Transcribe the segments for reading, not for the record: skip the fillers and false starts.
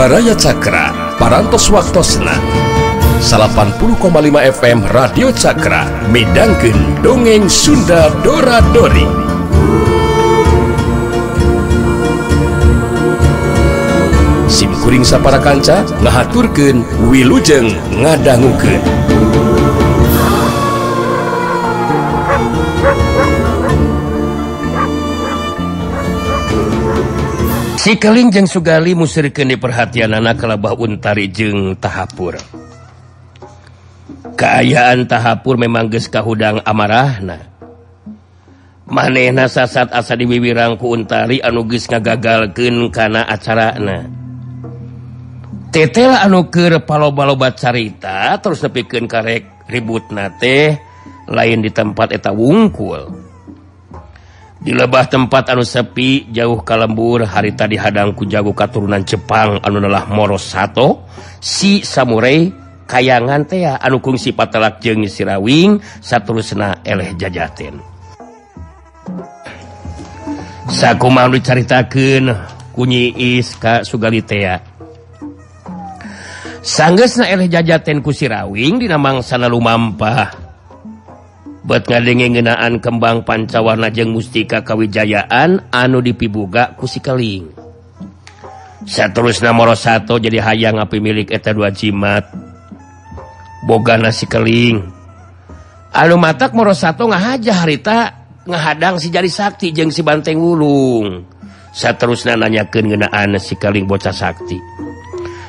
Baraya Cakra, Parantos Waktosna 80,5 FM Radio Cakra midangkeun dongeng Sunda Dora Dori. Sim kuring sapara kanca ngahaturkeun wilujeng ngadangukeun. Si Keling jeung Sugali musirkeun diperhatianana kalabah Untari jeung Tahapur. Kaayaan Tahapur memang geus kahudang amarahna. Manehna sasat asa diwiwirang ku Untari anu geus ngagagalkeun kana acarana. Tetela anu keur paloba-loba carita terus nepikeun karek ributna teh lain di tempat eta wungkul. Di lebah tempat anu sepi jauh kalembur harita dihadang ku jago katurunan Jepang anu nelah Morosato si samurai kayangan tea anu kungsi patelak jeung Sirawing saterusna eleh jajaten. Sakumaha nu dicaritakeun ku Nyi Is ka Sugali tea. Sanggeusna eleh jajaten ku Sirawing dina mangsana lumampah. Bet ngadenge ngeunaan kembang pancawarna jeung mustika kawijayaan anu dipibuga ku si Keling. Saterusna Morosato jadi hayang api milik eta dua jimat. Bogana si Keling. Anu matak Morosato ngahaja harita ngahadang si Jari Sakti jeung si Banteng Wulung. Saterusna nanyakeun ngeunaan si Keling bocah sakti.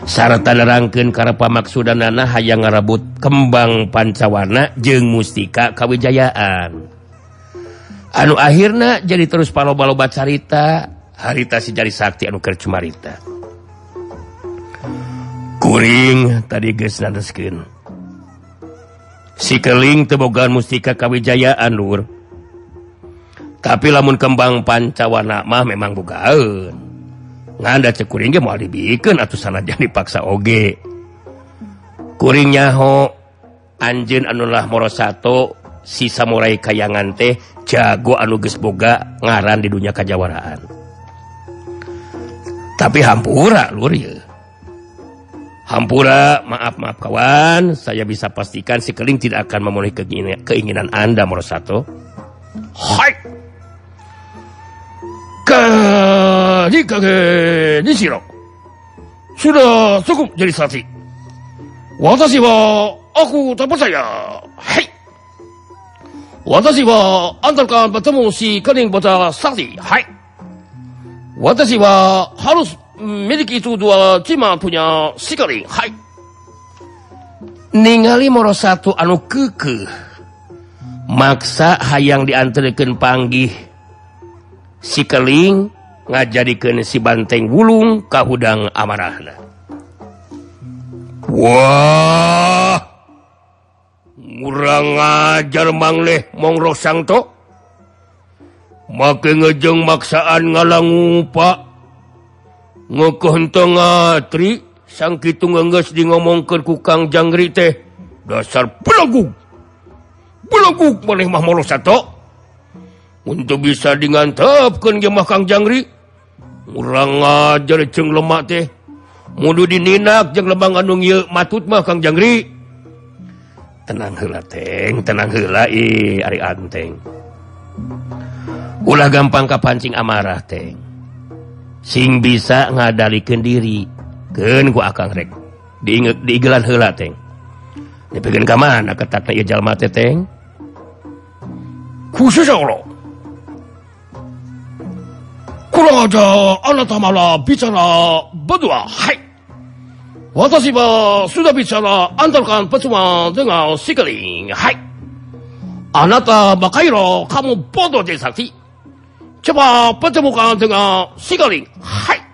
Sarta nerangkeun kana pamaksudanana hayang ngarebut kembang pancawarna jeung mustika kawijayaan. Anu akhirna jadi terus paloba-loba carita harita si Jari Sakti anu keur cumarita. Kuring tadi geus nadeskeun. Si Keling teu bogaan mustika kawijayaan lur. Tapi lamun kembang pancawarna mah memang bogaeun. Nganda cek kuring ge moal dibikeun atuh sanajan dipaksa oge. Kuring nyaho anjeun anu lah Morosato si samurai kayangan teh jago anu geus boga ngaran di dunia kajawaraan. Tapi hampura lur ieu. Hampura, maaf-maaf kawan, saya bisa pastikan si Keling tidak akan memenuhi keinginan Anda Morosato. Hai. Nishiro. Sudah cukup jadi saksi. Watashi wa aku tak percaya. Hai. Watashi wa antarkan bertemu si Keling bocah sakti. Hai. Watashi wa harus miliki itu dua jimat punya si Keling. Hai. Ningali Morosato anu keukeuh. Maksa hayang diantarkeun panggih si Keling ngajadikeun si Banteng Wulung kahudang amarahna. Wah, ngurang ngajar mangleh Mongrok Sangto. Make ngejeng maksaan ngalangu pak. Ngeukeun henteu ngatri sangkitu geus di ngomongkeun ku Kang Jangri teh. Dasar belagug. Belagug maneh mah Morosato. Untuk bisa dingantepkeun ge mah Kang Jangri. Urang ngajar jeung lemak teh. Mudu dininak jeung lebang anu ieu matut mah Kang Jangri. Tenang heula teng, tenang heula ih ari anteng. Ulah gampang kapancing amarah teng. Sing bisa ngadalikeun diri. Keun ku akang rek. Diigelan heula teng. Dipikeun ka mana ketatna ieu jalma teh teng? Khusus Allah. Kurang aja, anata malah bicara berdua. Hai. Watashi wa sudah bicara antarkan percuma dengan si Keling. Hai. Anata bakairo, kamu bodoh jadi sakti. Coba pertemukan dengan si Keling. Hai.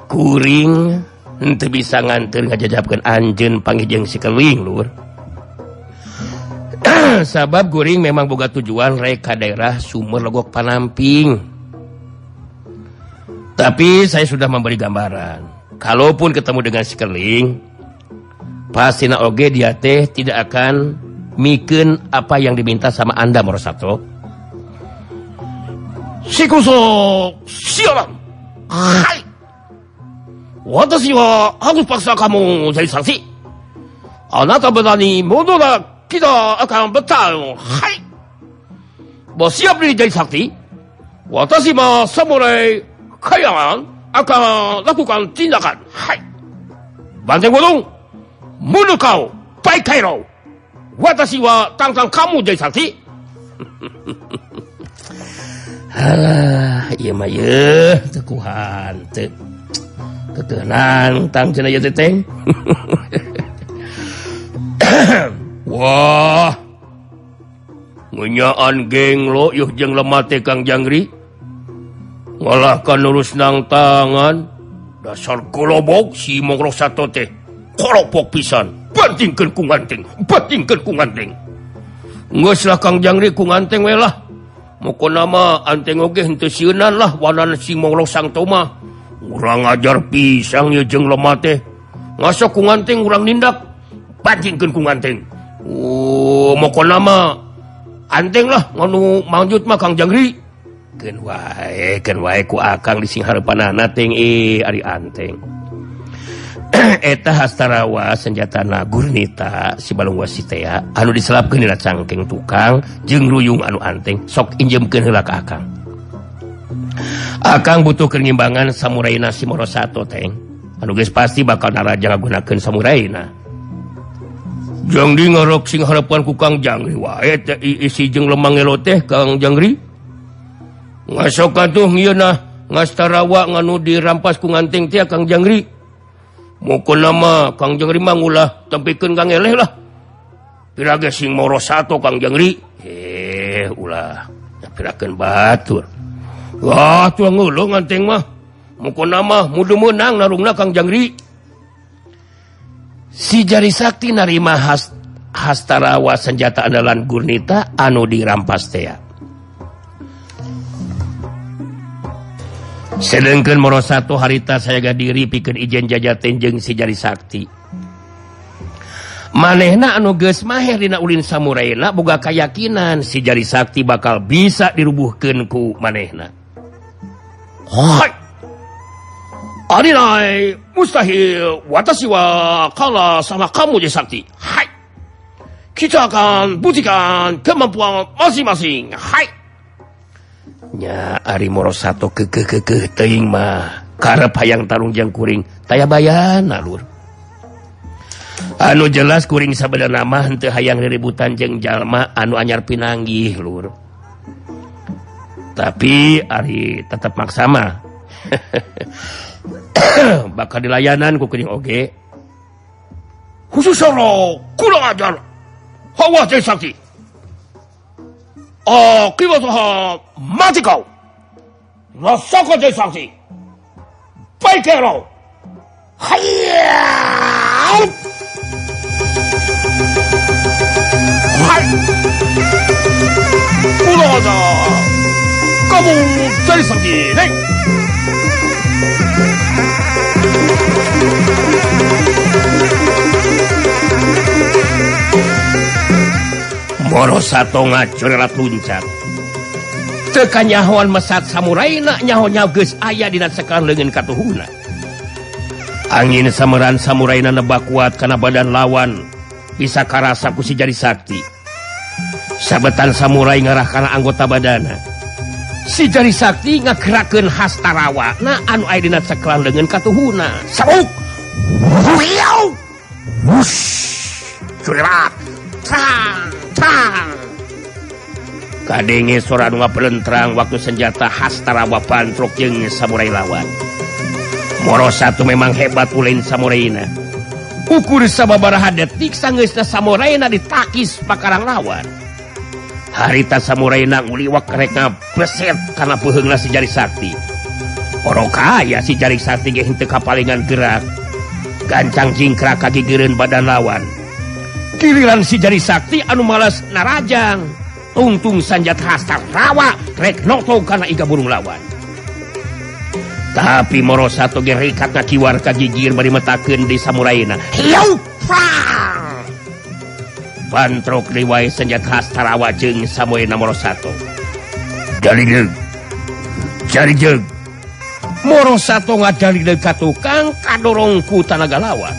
Kuring henteu bisa nganteur ngajajabkeun anjeun panggih jeung si Keling lur. Sabab kuring memang boga tujuan rek ka daerah Sumur Legok Panamping. Tapi saya sudah memberi gambaran. Kalaupun ketemu dengan si Keling, pasti na oge dia teh tidak akan mikeun apa yang diminta sama Anda Morosato. Si kuso sialan. Hai. Watashi wa harus paksa kamu jadi saksi. Anata berani menolak, kita akan bertarung. Hai. Bersiap diri jadi saksi. Watashi ma samurai kayangan akan lakukan tindakan. Hai. Banteng bodong, mulut kau, baik kairo. Watashi wa tantang kamu jadi saksi. Alah, ieu mah yeuh teu kuhan teu. Ketenang tang cenah ieu teh teng. Wah. Ngenyaan geng lo yuh jeung lemah teh Kang Jangri. Ngalahkan nurus nang tangan. Dasar kolobok si Moro Sato teh. Kolobok pisan. Bantingkeun ku nganteng, bantingkeun ku nganteng. Geus lah Kang Jangri ku nganteng we lah. Mokona mah anteng oge henteu sieunan lah wanan si Moro Sato mah. Urang ajar pisang ye jeung lemah teh. Ngasok ku nganteng urang nindak. Bantingkeun ku nganteng. Oh, mokona mah anteng lah nganu mangjut mah Kang Jangri. Keun wae ku akang di sing hareupanana teng ari anteng. Eta hastarawa senjatana Gurnita si Balung Wasi teh anu diselapkeun dina cangkeng tukang jeung ruyung anu anteng sok injemkeun heula ka akang. Akang butuh keur ngimbangan samuraina si Moro Sato teng. Anu geus pasti bakal naraja ngagunakeun samuraina. Jang di ngarok sing harapan ku Kang Jangri wae teh isi jeung lemah ngelo teh Kang Jangri. Ngasok atuh ngieunah ngastarawa nganu dirampas ku nganteng teh Kang Jangri. Mokona mah Kang Jangri mah ngulah tempikeun kang eleh lah. Pira ge sing Moro Sato Kang Jangri. Ulah pirakeun batur. Wah, tuh ngeuleuh nganteng mah. Mokona mah mudu meunang narungna Kang Jangri. Si Jari Sakti narima hastarawa senjata andalan Gurnita anu dirampas tea. Sedengkeun Moro Sato harita sayaga diri pikeun ijen jajaten jeung si Jari Sakti. Manehna anu geus maher dina ulin samuraina boga kayakinan si Jari Sakti bakal bisa dirubuhkeun ku manehna. Hai. Arinai mustahil watashi wa kalah sama kamu Jari Sakti. Hai. Kita akan buktikan kemampuan masing-masing. Hai. Nya ari Moro Sato kekeh-kekeh teuing mah karep hayang tarung jeung kuring taya bayana lur. Anu jelas kuring sabenerna mah henteu hayang riributan jeung jalma anu anyar pinanggih lur. Tapi ari tetep maksa mah bakal dilayanan ku kuring oge. Khusus soro kurang ajar. Hawa Jari Sakti. Akibat mati kau. Rasakan Jari Sakti. Baik kero. Hayya. Hai. Kurang ajar. Kamu Jari Sakti. Neng. Moro Sato ngacurelat luncat. Teu kanyahoan mesat samuraina nyaho-nyaho geus aya dina cekalan leungeun katuhuna. Angin sameran samuraina nebak kuat kana badan lawan bisa karasa ku si Jari Sakti. Sabetan samurai ngarah kana anggota badana. Si Jari Sakti ngagerakeun hastarawa na anu aya dina cekalan leungeun katuhuna. Saruk. Wiau. Wush. Curelat. Trang. Tang. Kadenge sora nu ngapelentrang waktu senjata hastarawa bantrok jeung samurai lawan. Moro Sato memang hebat ulin samuraina. Ukur sababaraha detik sanggeusna samuraina ditakis pakarang lawan. Harita samuraina nguliwak rek ngabeset kana peuheungna si Jari Sakti. Oro kaya si Jari Sakti ge henteu kapalingan gerak. Gancang jingkrak kagigireun badan lawan. Giliran si Jari Sakti anu malas narajang. Tungtung sanjat hastarawa rek notong kana iga burung lawan. Tapi Moro Sato ge rikat ngakiwar ka gigir bari metakeun di samuraina. Hiau prang. Bantrok deui wae senjata hastarawa jeung samuraina Moro Sato. Jari jeung. Jari jeung. Morosato ngadalik ka tukang kadorong ku tanaga lawan.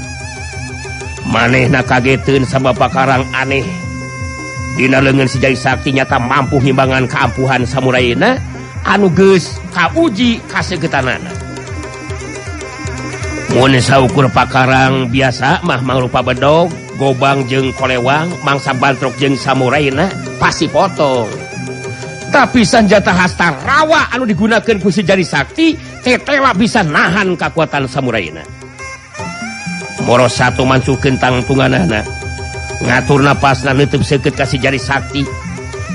Manehna kageteun sabab pakarang aneh. Dina leungeun si Jari Sakti nyata mampu ngimbangan kaampuhan samuraina anu geus kauji kasegetanana. Mun saukur pakarang biasa mah mangrupa bedog, gobang jeung kolewang, mangsa bantrok jeung samuraina pasti potong. Tapi senjata hasta rawa anu digunakeun ku si Jari Sakti tetela bisa nahan kakuatan samuraina. Morosato mancukeun tangtunganana, ngatur napasna neuteub seukeut ka si Jari Sakti.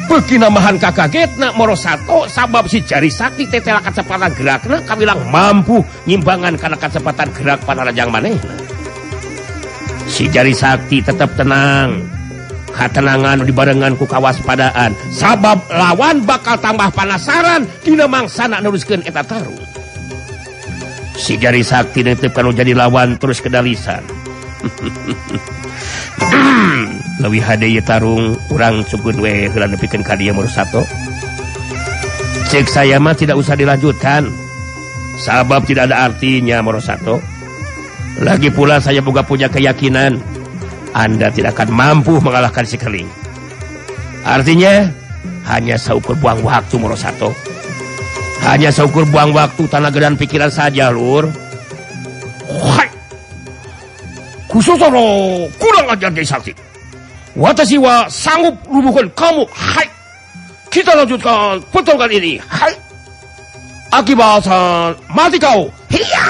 Beuki namahan kakagetna Morosato sabab si Jari Sakti tetela kacepatan gerakna kawilang mampu ngimbangan kana kacepatan gerak panarajang manehna. Si Jari Sakti tetep tenang. Katenangan dibarengan ku kawaspadaan sabab lawan bakal tambah panasaran dina mangsana neruskeun eta tarung. Si Jari Sakti neuteub kanu jadi lawan terus kedalisan. Leuwih hade ieu tarung urang sugun we heula nepikeun ka dieu Morosato. Cek saya mah tidak usah dilanjutkan. Sabab tidak ada artinya Morosato. Lagi pula saya juga punya keyakinan Anda tidak akan mampu mengalahkan si Keling. Artinya hanya seukur buang waktu Morosato. Hanya seukur buang waktu, tenaga dan pikiran saja, lur. Hai. Kusotono kurang ajar Jari Sakti. Watashi wa sanggup rubuhkan kamu. Hai. Kita lanjutkan pertarungan ini. Hai. Akibat mati kau. Hiya.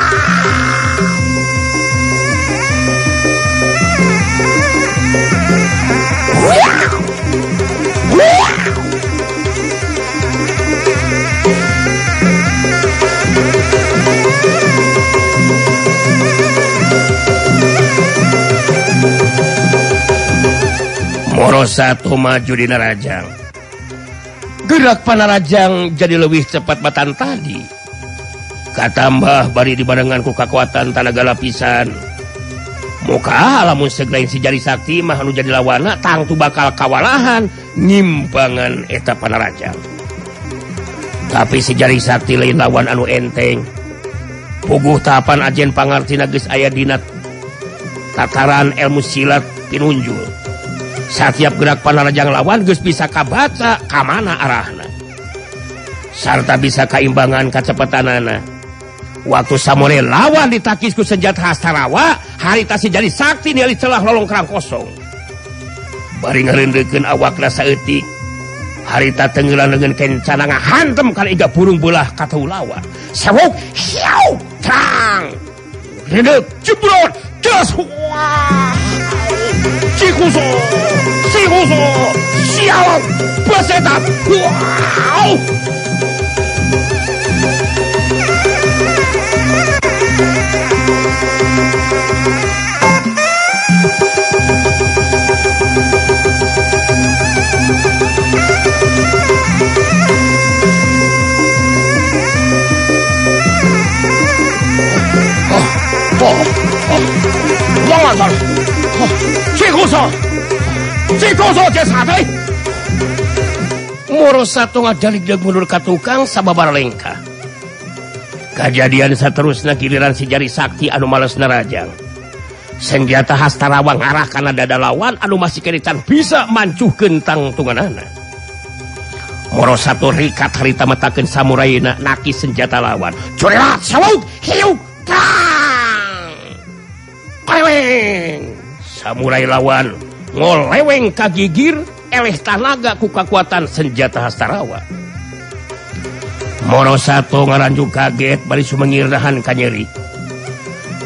Morosato maju di narajang. Gerak panarajang jadi lebih cepat batan tadi. Katambah bari dibarengan ku kakuatan tanaga lapisan. Muka lamun seglain si Jari Sakti mah anu jadi lawana tangtu bakal kawalahan nyimpangan eta panarajang. Tapi si Jari Sakti lain lawan anu enteng. Puguh tahapan ajen pangartina geus aya dina tataran ilmu silat pinunjul. Setiap gerak panarajang lawan geus bisa kabaca ka mana arahna. Sarta bisa kaimbangan kacepetanana. Waktu samurai lawan ditakis ku senjata hastarawa, harita si Jari Sakti ningali celah lolongkrang kosong. Bari ngareundeukeun awakna saeutik, harita tenggelan leungeun kencana ngahantem kana iga burung beulah ka lawan. Sewok, hiau, trang. Reudeup, jebrot, jas, wah. Cikuso, Cikuso, sialan, besetat, wow. Morosato ngadaligdag mundur ka tukang sababar lengkah. Kajadian saterusna giliran si Jari Sakti anu males nerajang. Senjata hastarawa ngarah kana dada lawan anu masih keneh can bisa mancuhkeun tangtunganana. Morosato rikat harita metakeun samuraina naki senjata lawan. Corelat sawuk hiuk tang. Koleweng. Samurai lawan ngoleweng kagigir eleh tanaga ku kakuatan senjata hastarawa. Morosato ngaranjuk kaget bari sumengir nahan kanyeri.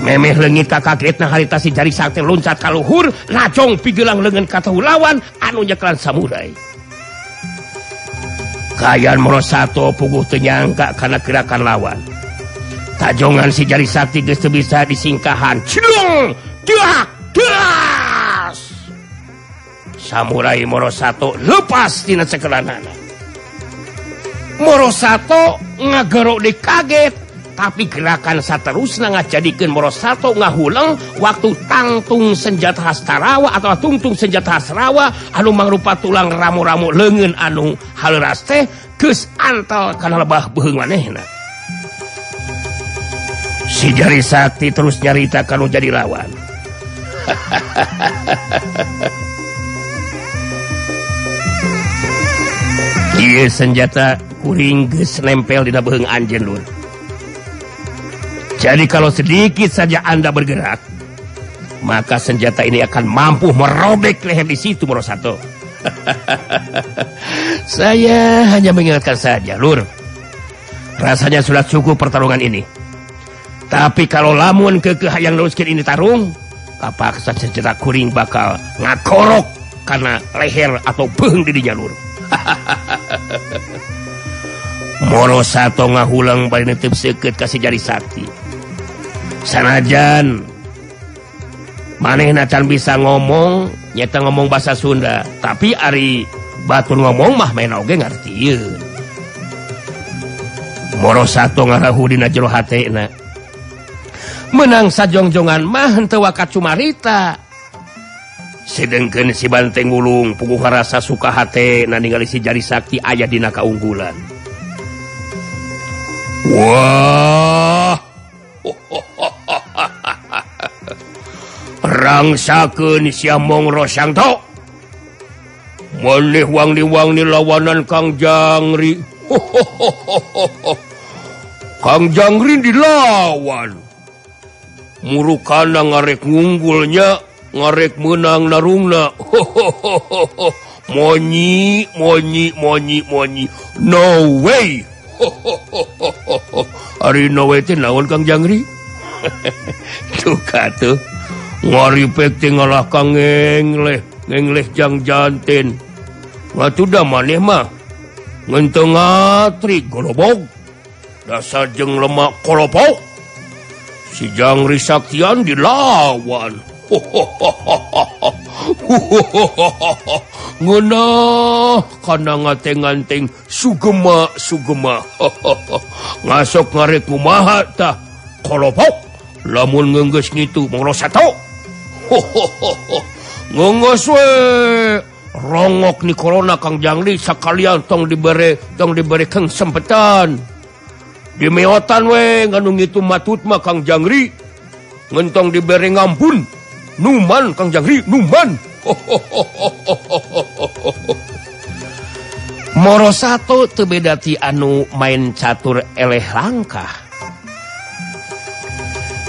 Memeh leungit ka kagetna harita si Jari Sakti loncat ka luhur najong pigelang leungeun ka lawan anu nyekelan samurai. Kayan Morosato puguh teu nyangka kana gerakan lawan. Tajongan si Jari Sakti geus teu bisa disingkahan. Cilung! Dak! Das! Samurai Morosato lepas tina cekelanana. Morosato ngagero di kaget, tapi gerakan saterusna ngajadikeun Morosato ngahuleng waktu tangtung senjata hastarawa atau tungtung senjata hastarawa anu mangrupa tulang ramu-ramu leungeun anu haleuras teh geus antel kana lebah beuheung manehna. Si Jari Sakti terus nyarita kalau jadi lawan. Ieu senjata kuring geus nempel dina beuheung anjeun lur. Jadi kalau sedikit saja Anda bergerak, maka senjata ini akan mampu merobek leher di situ Morosato. Saya hanya mengingatkan saja, lur. Rasanya sudah cukup pertarungan ini. Tapi kalau lamun kekeh hayang neruskeun ini tarung, kapaksa senjata kuring bakal ngakorok karena leher atau beuheung di dinya lur. Morosato ngahulang bari netep seukeut ka si Jari Sakti. Sanajan manehna can bisa ngomong, nyata ngomong bahasa Sunda, tapi ari batur ngomong mah main oge ngartieun. Morosato ngarahu dina jero hatena. Menang sajongjongan mah henteu wakat cumarita. Sedengkeun si Banteng Wulung puguh ngarasa suka hatena ningali si Jari Sakti aya dina kaunggulan. Wah. Rangsakeun sia Mongro Sangto. Maneh wangni-wangni lawanan Kang Jangri. Kang Jangri dilawan. Murukana ngarek ngunggulnya, ngarek menang narungna. Monyi, monyi, monyi, monyi. No way. Ari no way teh naon Kang Jangri? Tuh katuh. Ngaripek teh ngalah ka ngengleh, ngengleh jang janten. Ngatuh da maneh mah ngenteu ngatri golobog. Dasar jeung lemak kolopok. Si Jangri Saktian dilawan. Ngeunah kana ngateng-nganteng sugema sugema. Ngasok ngarek kumaha tah kolopok. Lamun ngeunggeus ngitu Morosato. Ngeunggeus we rongok ni corona Kang Jangri sakalian tong dibere kesempetan. Dimeotan we nganu ngitu matut mah Kang Jangri. Ngentong dibere ngampun. Numan Kang Jangri, numan. Morosato teu beda ti anu main catur eleh langkah.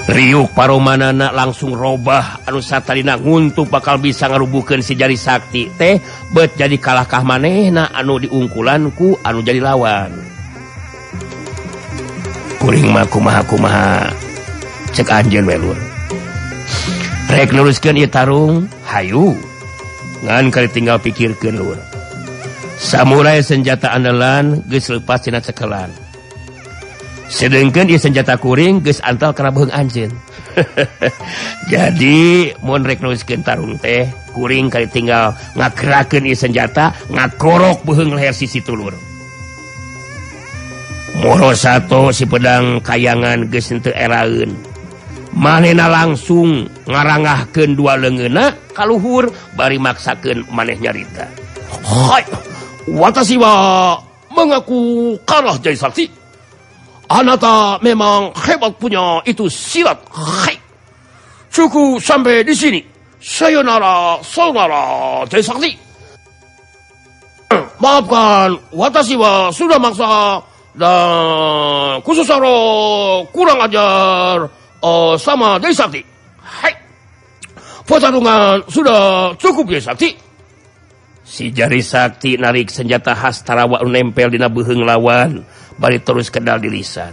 Riuk paromanana langsung robah anu satalina nguntup bakal bisa ngarubuhkeun si Jari Sakti teh bet jadi kalahkah manehna anu diungkulan ku anu jadi lawan. Kuring mah kumaha kumaha cek anjeun we lur. Rek neruskeun ieu tarung hayu ngan kali tinggal pikirkeun lur. Samurai senjata andalan geus leupas tina cekelan. Sedengkeun ieu senjata kuring geus antal kana beuheung anjeun. Jadi mun rek neruskeun tarung teh kuring kali tinggal ngagerakeun ieu senjata ngakorok beuheung leher sisi tulur. Morosato si pedang kayangan geus henteu eraeun. Manehna langsung ngarangahkeun dua leungeunna kaluhur bari maksakeun maneh nyarita. Hai, watashi wa mengaku kalah Jari Sakti. Anata memang hebat punya itu silat. Hai, cukup sampai di sini. Sayonara, saudara Jari Sakti. Maafkan, watashi wa sudah maksa dan khususaro kurang ajar sama Jari Sakti. Hai, pertarungan sudah cukup Jari Sakti. Si Jari Sakti narik senjata khas Tarawa nempel dina beuheung lawan, bari terus kedal di lisan.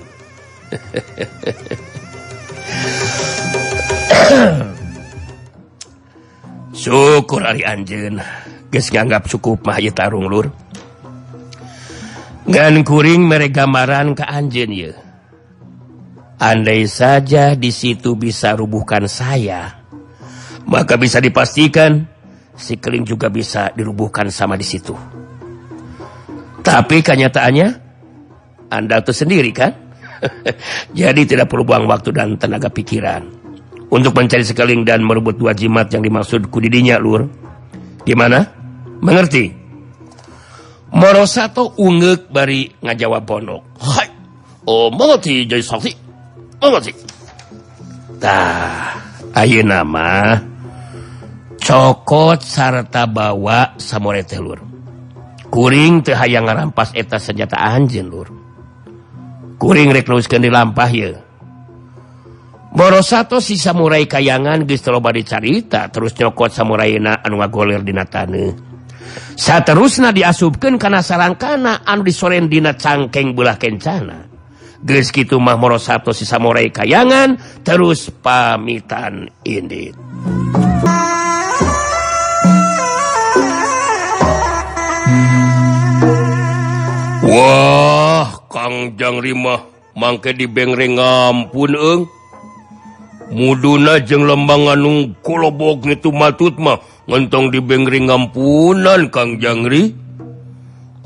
Syukur ari anjeun geus nganggap cukup mah ieu tarung lur. Ngan kuring mere gambaran ka anjeun ieu. Andai saja di situ bisa rubuhkan saya, maka bisa dipastikan si Keling juga bisa dirubuhkan sama di situ. Tapi kenyataannya Anda tuh sendiri kan? Jadi tidak perlu buang waktu dan tenaga pikiran untuk mencari sekeling dan merebut dua jimat yang dimaksud kudidinya lur. Gimana? Mengerti? Morosato ungeuk bari ngajawab pondok. Hai, oh mengerti Jari Sakti. Mengerti. Tah ayeuna mah cokot sarta bawa samurai teh lur. Kuring teu hayang ngarampas eta senjata anjeun lur. Kuring rek neruskeun dilampah ieu. Morosato si samurai kayangan geus loba dicarita terus nyokot samuraina anu ngagoler dina taneuh. Saterusna diasupkeun kana sarangkana anu disoren dina cangkeng beulah kencana. Geus kitu mah Morosato si samurai kayangan terus pamitan indit. Wah, Kang Jangri mah mangke dibengreng ngampun eung. Muduna jeung lembang anu kolobog ngitu matut mah ngentong dibengreng ngampunan Kang Jangri.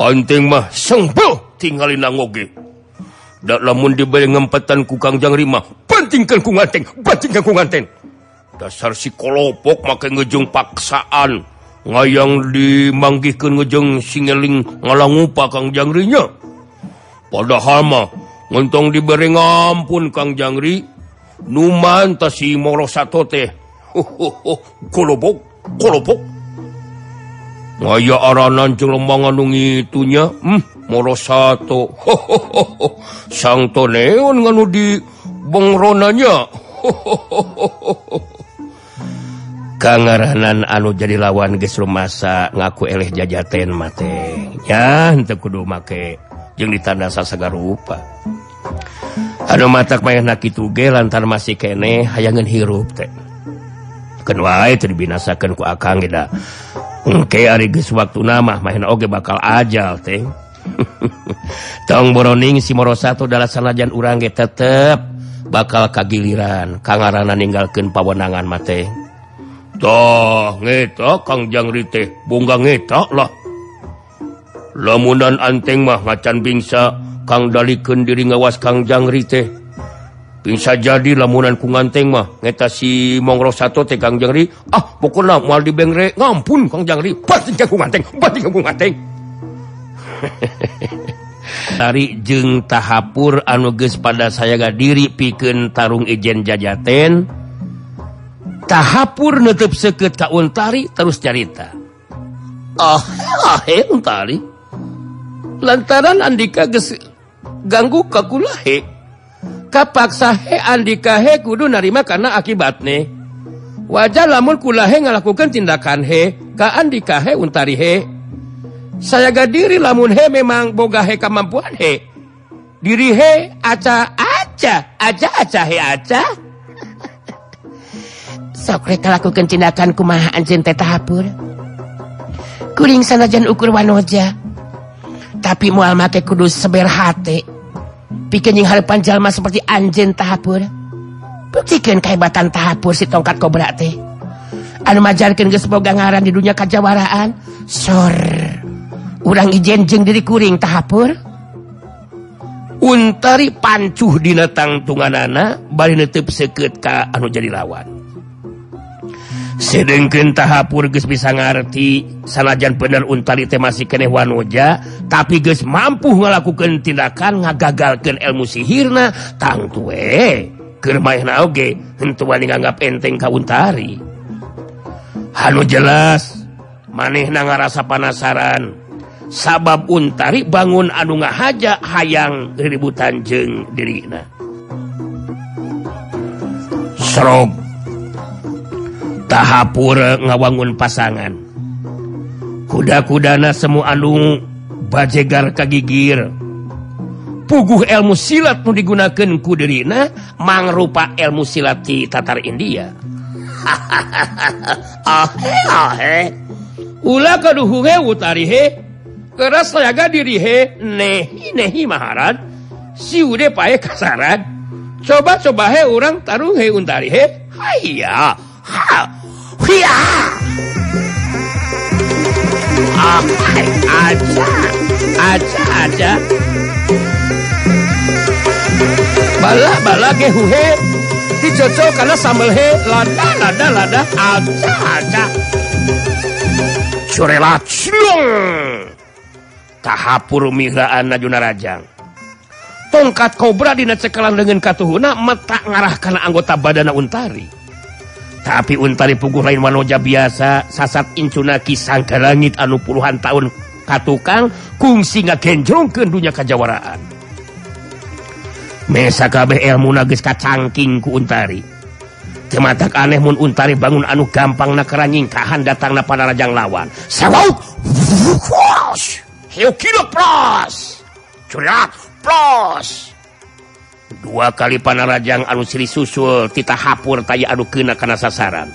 Anteng mah sengbuh tingalina ngoge. Da lamun dibere ngempetan ku Kang Jangri mah pentingkeun ku nganteng, pentingkeun ku nganteng. Dasar si kolopok make ngejeng paksaan. Ngayang dimanggihkeun ngejeng singeling ngalangupa Kang Jangrinya. Padahal mah ngentong dibere ngampun Kang Jangri. Numan ta si Morosato teh. Kolobok, kolobok. Ngaya aranan jeung lembang anu ngitunya, Morosato. Sang toneon nganu di bengronanya. Kangaranan anu jadi lawan geus rumasa ngaku eleh jajaten mah teh. Nya henteu kudu make jeung ditanda sasagarupa. Anu matak mayana kitu ge lantaran masih keneh hayangeun hirup teh. Keun wae teu dibinasakeun ku akang ge da. Engke ari geus waktuna mah mahena oge bakal ajal teh. Tong boroning si Morosato dalah sanajan urang ge tetep bakal kagiliran kangarana ninggalkeun pawenangan mah teh. Tah ngeta Kang Jangri teh bongga ngeta lah. Lamunan anteng mah ngacan bingsa Kang dalikeun diri ngawas Kang Jangri teh. Bisa jadi lamunan ku nganteng mah ngeta si Morosato teh Kang Jangri, ah pokona moal dibengre ngampun Kang Jangri, pasti ku nganteng, pasti ku nganteng. Tari jeung tahapur anu geus pada sayaga diri pikeun tarung ijen jajaten. Tahapur neuteub seukeut ka Untari terus carita. Ah, he Untari. Lantaran andika geus ganggu ka kula he. Kapaksa he andika he kudu narima kana akibatne. Wajar lamun kula he ngalakukeun tindakan he ka andika he Untari he. Sayaga diri lamun he memang boga he kemampuan he. Diri he aca aca aca aca he aca. Sok rek lakukeun tindakan kumaha anjeun teh tahapur. Kuring sanajan ukur wanoja. Tapi moal make kudu seber hate. Pikeun jeung hareupan jalma seperti anjeun tahapur. Buktikeun kahebatan tahapur si tongkat kobra teh. Anu majarkeun geus boga ngaran di dunia kajawaraan. Sor. Urang ijen jeung diri kuring tahapur. Untari pancuh dina tangtunganana bari neuteub seukeut ka anu jadi lawan. Sedengkeun tahapur geus bisa ngarti sanajan bener Untari teh masih keneh wanoja tapi geus mampu ngalakukeun tindakan ngagagalkeun ilmu sihirna tangtu we keur maehna oge henteu wani nganggap enteng ka Untari. Anu jelas manehna ngarasa panasaran sabab Untari bangun anu ngahaja hayang riributan jeung dirina. Serog tahapur ngawangun pasangan. Kuda-kudana semu anu bajegar kagigir. Puguh ilmu silat nu digunakeun ku dirina mangrupa ilmu silat ti Tatar India. Ahe ahe. Ulah kaduhung he Utari he. Keras sayaga diri he nehi nehi maharad. Siude pae kasaran. Coba-coba he urang tarung he Untari he. Haya. Ha. Hiya. Ah, aja. Aja aja. Bala bala ge huhe. Dicocok kana sambel he lada lada lada aja aja. Corelat cilung. Tahapur mihraan najuna rajang. Tongkat kobra dina cekelan leungeun katuhuna metak ngarah kana anggota badana Untari. Tapi Untari puguh lain wanoja biasa, sasat incuna Ki Sangga Langit anu puluhan tahun katukang kungsi ngagenjrongkeun dunya kajawaraan. Mesa kabeh elmuna geus kacangking ku Untari. Teu matak aneh mun Untari bangun anu gampang na keranyingkahan datangna panarajang lawan. Sawuk! Hiu kilo pros! Curiak pros! Dua kali panarajang anu siri susul ti tahapur taya anu keuna kana sasaran.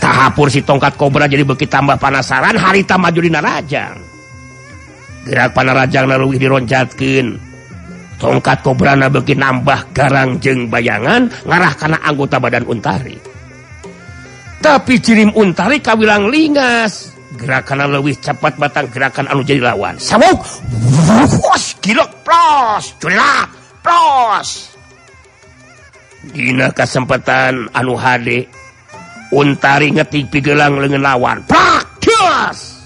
Tahapur si tongkat kobra jadi beuki tambah panasaran harita maju dina rajang. Gerak panarajang leuwih dironcatkeun. Tongkat kobrana beuki nambah garang jeung bayangan ngarah kana anggota badan Untari. Tapi jirim Untari kawilang lingas. Gerakan leuwih cepat batang gerakan anu jadi lawan. Sawuk! Wos gilok plos! Culak plos! Dina kasempatan anu hade Untari ngetik pigelang leungeun lawan. Prak! Kios!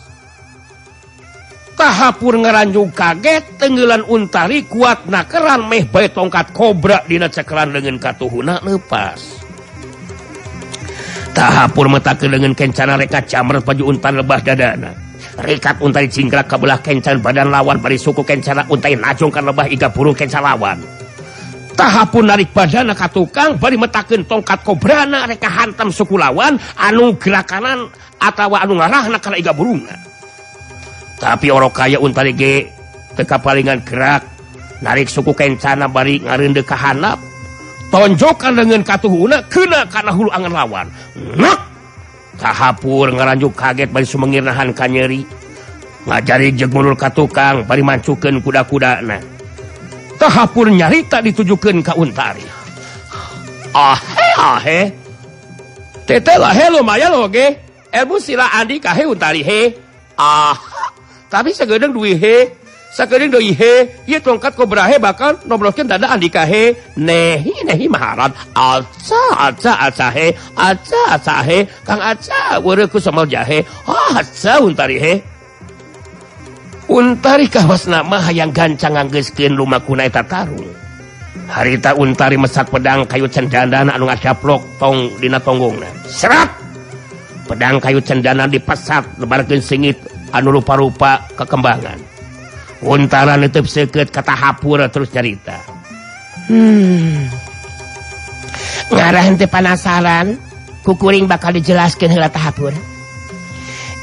Tahapur ngaranjung kaget tenggelan Untari kuat nakeran meh bae tongkat kobra dina cekelan leungeun katuhuna lepas. Tahapur metakeun leungeun kencana reka camret baju Untari lebah dadana. Rekat Untari cingkrak ka belah kencan badan lawan bari suku kencana Untari najongkan lebah iga burung kenca lawan. Tahapur narik badana ka tukang bari metakeun tongkat kobrana reka hantam suku lawan anu gerakanan atawa anu ngarahna kana iga burungna. Tapi orok kaya Untari ge teu kapalingan gerak narik suku kencana bari ngareundeuh ka handap tonjokan leungeun katuhuna keuna kana hulu angan lawan. Nak tahapur ngaranjuk kaget bari sumengir nahan kanyeri ngajari jeung mundur ka tukang bari mancukeun kuda-kudana. Tahapur nyarita ditujukeun ka Untari. Ahe ahe teteh lah he lumayan oge ilmu sila Andika he Untari he. Ah tapi sagedeung duwi he, sagedeung deui he, ieu tongkat kobra he bakal nobloskeun dada Andika he, nehi nehi maharan, aca aca aca he, aca aca he, Kang aca weureuh ku somel jahe, aca Untari he. Untari kawasna mah hayang gancang nganggeuskeun lumakuna eta tarung. Harita Untari mesak pedang kayu cendana anu ngadaplok tong dina tonggongna. Serat! Pedang kayu cendana dipesat lebarkeun singit anu rupa-rupa kekembangan. Untara netep seukeut ka tahapur terus nyarita. Ngarah henteu panasaran, kukuring bakal dijelaskeun heula tahapur.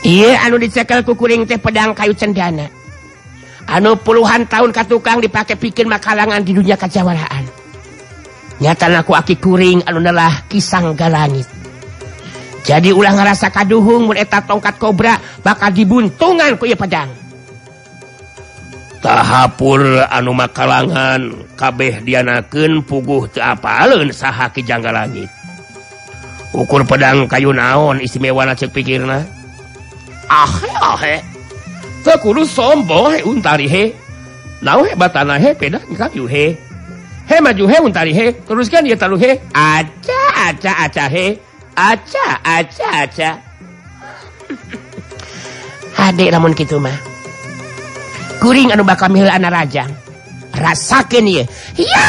Ieu anu dicekel kukuring teh pedang kayu cendana. Anu puluhan tahun katukang dipake pikeun makalangan di dunia kajawaraan. Nyatana ku aki kuring anu nelah Ki Sangga Langit. Jadi ulah ngerasa kaduhung mun eta tongkat kobra bakal dibuntungan ku ieu pedang. Tahapur anu makalangan kabeh dianakeun puguh teu apaleun saha Ki Jangga Langit. Ukur pedang kayu naon istimewana ceuk pikirna. Ahe ahe. Teu kudu sombong he Untari he. Naon hebatana he pedang kayu he. He maju he Untari he, teruskan ieu talu he. Aca aca aca he. Aca, aca, aca. Hade lamun kitu mah. Kuring anu bakal miheula rajang. Rasakeun ieu. Ya!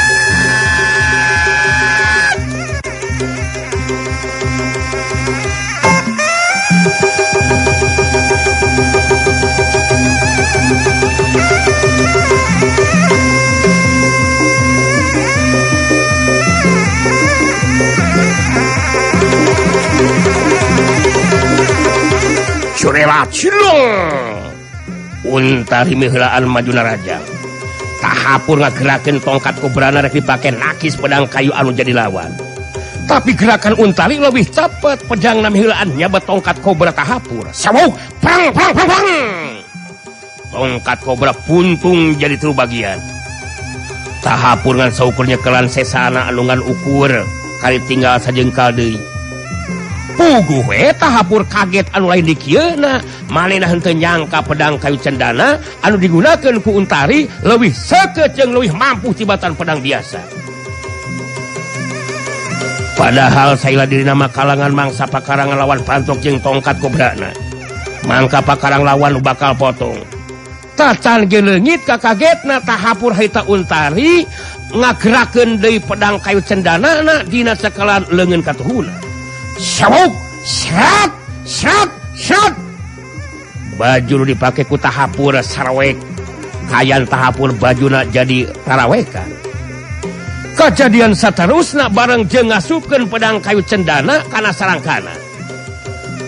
Curela cilung. Untari miheulaan maju narajang. Tahapur ngagerakeun tongkat kobrana rek dipake nakis pedang kayu anu jadi lawan. Tapi gerakan Untari lebih cepat, pedang miheulaan nyabet tongkat kobra tahapur. Sawuk, prang prang prang prang. Tongkat kobra puntung jadi tilu bagian. Tahapur ngan saukur nyekelan sesana anu ngan ukur kali tinggal sajengkal deui. Puguh we tahapur kaget anu lain dikieuna, manehna henteu nyangka pedang kayu cendana anu digunakeun ku Untari leuwih seukeut jeung leuwih mampu tibatan pedang biasa. Padahal saila dirina mah kalangan mangsa pakarangan lawan pantok jeung tongkat kobrana. Mangka pakarang lawan nu bakal potong. Tacan ge leungit kakagetna tahapur harita Untari ngagerakeun deui pedang kayu cendanana dina cekalan leungeun katuhuna. Syawuk, srat, srat, srat. Baju nu dipake ku tahapur sarawek. Kayan tahapur bajuna jadi tarawekan. Kejadian saterusna bareng jeung ngasupkeun pedang kayu cendana kana sarangkana.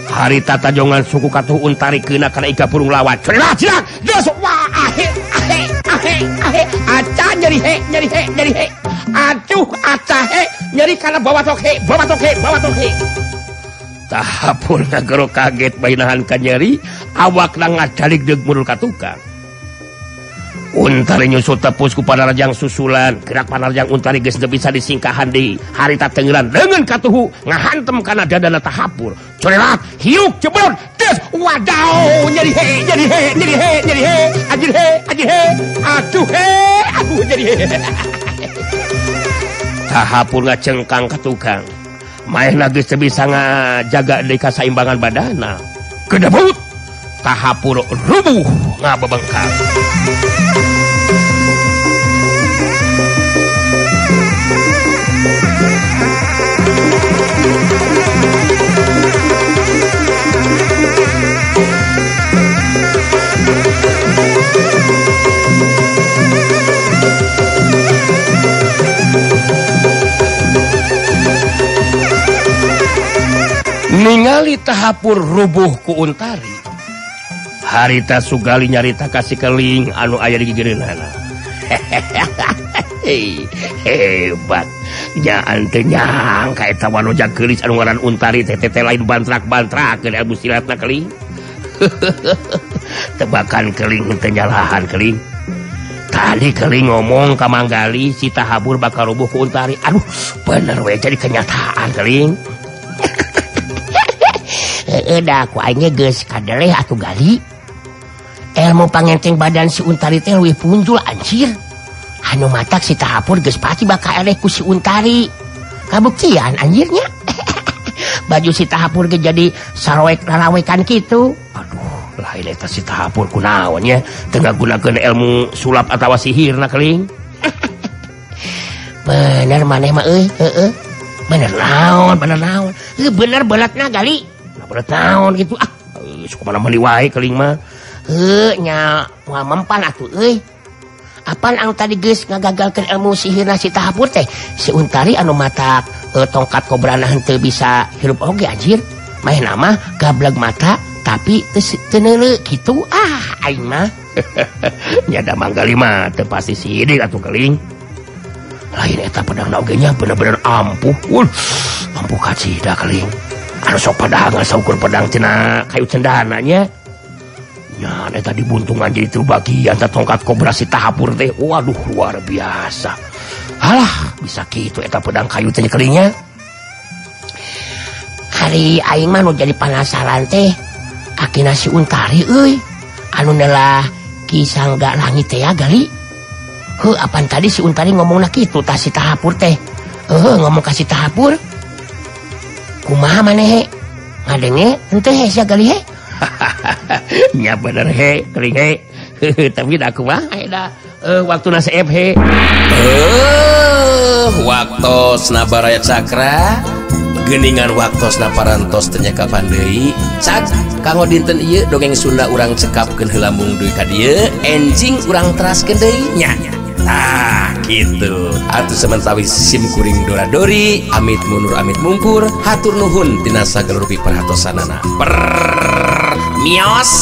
Harita tajongan suku katuh Untari keuna kana iga purung lawan. Cerak cerak, geus wah ahe ahe ahe ahe aca nyeri he nyeri he nyeri he. Aduh aca he nyeri kana bawa tok he bawa tok he bawa tok he. Tahapur ngagero kaget bainahan ka nyeri, awakna ngadalig deug murul ka tukang. Untari nyusul tepus ku panarjang susulan, gerak panarjang Untari geus teu bisa disingkahan deui. Harita tenggelan leungeun katuhu ngahantem kana dadana tahapur. Corelat, hiuk jeblok, des wadaw nyeri he nyeri he nyeri he nyeri he anjir he anjir he aduh he aduh nyeri he. Tahapur ngacengkang ka tukang. Maehna geus teu bisa ngajaga deui kasaimbangan badana. Kedebut tahapur rubuh ngabebengkang. Ningali tahapur rubuh ku Untari, harita Sugali nyarita ka si Keling anu aya di gigireunana. Hebat nyaan teu nyangka eta wanoja geulis anu ngaran Untari teh teh lain bantrak-bantrakeun ilmu silatna Keling. Tebakan Keling teu nyalahan Keling. Tadi Keling ngomong ka Manggali si Tahabur bakal rubuh ku Untari. Aduh, bener we jadi kenyataan Keling. Heeh da ku aing ge geus kadeleh atuh Gali. Ilmu pangenteng badan si Untari teh leuwih punjul anjir. Anu matak si Tahapur geus pasti bakal eleh ku si Untari. Kabuktian anjirnya. Baju si Tahapur ge jadi saroek larawekan kitu. Aduh, lain eta si Tahapur kunaon nya teu ngagunakeun ilmu sulap atawa sihirna Keling. Bener maneh mah euy, heeh. Bener naon, bener naon. Heuh bener belatna Gali. Bener naon gitu ah. Sok mana meuli wae Keling mah. Heuh nya moal mempan atuh euy. Apan anu tadi geus ngagagalkeun ilmu sihirna si Tahapur teh, si Untari anu matak tongkat kobrana henteu bisa hirup oge anjir. Maehna mah gableg mata tapi teu neuleu kitu ah aing mah. Nya da Manggali mah teu pasti sidik atuh Keling. Lain eta pedangna oge nya bener-bener ampuh. Ampuh kacida Keling. Anu sok padangan saukur pedang tina kayu cendana nya. Nya eta dibuntungan jadi tilu bagian teh tongkat kobra si Tahapur teh. Waduh luar biasa. Alah bisa kitu eta pedang kayu teh Kelingnya. Hari aing mah nu jadi penasaran teh akina si Untari euy anu nelah Ki Sangga Langit teh ya Gali. Heuh apan tadi si Untari ngomongna kitu tah si Tahapur teh. Heuh ngomong ka si Tahapur. Kumaha maneh ngadenge henteu he sia Gali he. Nya bener he Keling he. Tapi da kumaha da waktuna seep he. Waktosna Baraya Cakra geuningan waktosna parantos teu nyakapan deui. Cak kanggo dinten ieu dongeng Sunda urang cekapkeun heula mung deui ka dieu, enjing urang teraskeun deui nya. Tah gitu. Atuh samentawis sim kuring dora dori amit mundur amit mungkur hatur nuhun tina sagala rupi perhatosanana. Mios.